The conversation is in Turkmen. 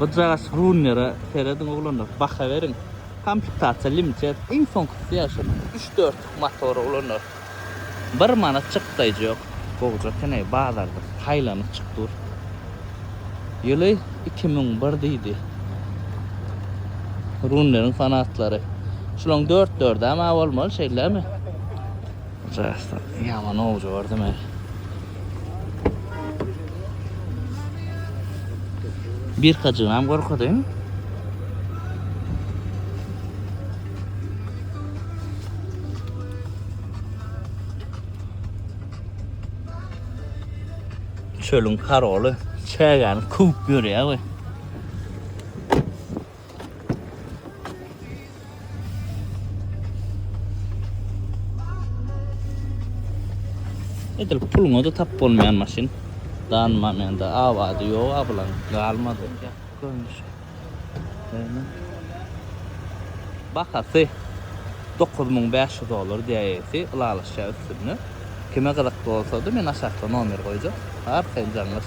Bujagaz Runnere serediň oglanlar, baha beriň. Komplektasiýa limited, iň soňkusy ýa şunuň. Üç dörtlük motor oglanlar. Bir manat çykdaýjy ýok. Gowja ekeneý bazarda saýlanyp çyk dur. Ýyly 2001 diýdi. Runneriň fanatlary. Şulaň dört dördäm a bolmaly şeýlemi? Bujagazda ýaman gowja gördüm ey. Birkajygynam görkezeýin. Çölüň karoly çägäni köwüp ýörýär we. Edil puluňa-da tap bolmaýan maşyn. Danma mende abady ýok ablaň galmady. Görnüşi. Bahasy 9500 dollar diýýär eýesi, ylalaşýar üstünde. Kime gyzykly bolsady men aşakda nomer goýjak. Arkaýyn jaňlaş.